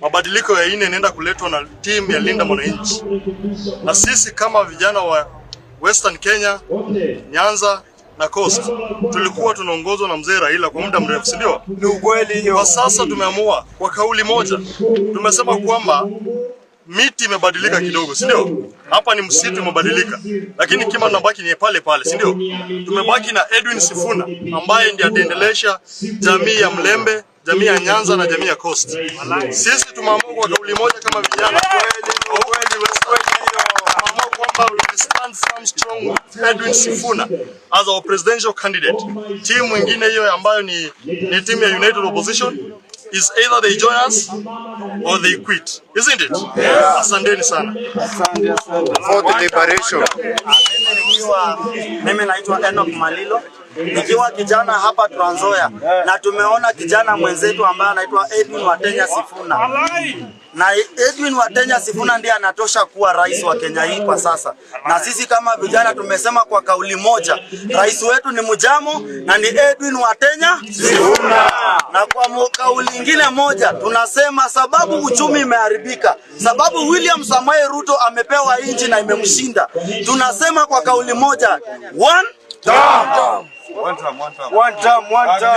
Mabadiliko ya nne inaenda kuletwa na timu ya Linda Mwananchi, na sisi kama vijana wa Western Kenya, Nyanza na Coast tulikuwa tunaongozwa na mzee Raila kwa muda mrefu, si ndio? Ni ukweli hiyo. Kwa sasa tumeamua kwa kauli moja, tumesema kwamba miti imebadilika kidogo, si ndio? Hapa ni msitu umebadilika, lakini kima tunabaki ni pale pale, si ndio? Tumebaki na Edwin Sifuna ambaye ndiye ataendelesha jamii ya Mlembe, jamii ya Nyanza na jamii ya Coast. Sisi tumeamua kwa kauli moja kama vijana tumeamua kwamba we will stand firm strong with Edwin Sifuna as our presidential candidate. Timu ingine hiyo ambayo ni timu ya United Opposition is either they join us or they quit. Isn't it? Yeah. Asanteni sana. Asante, asante. For the liberation. Mimi naitwa Enoch Malilo nikiwa kijana hapa Trans Nzoia, na tumeona kijana mwenzetu ambaye anaitwa Edwin Watenya Sifuna, na Edwin Watenya Sifuna ndiye anatosha kuwa rais wa Kenya hii kwa sasa. Na sisi kama vijana tumesema kwa kauli moja, rais wetu ni Mujamo na ni Edwin Watenya Sifuna. Na kwa kauli ingine moja tunasema sababu uchumi imeharibika, sababu William Samoei Ruto amepewa nchi na imemshinda, tunasema kwa kauli moja, one One term, one term.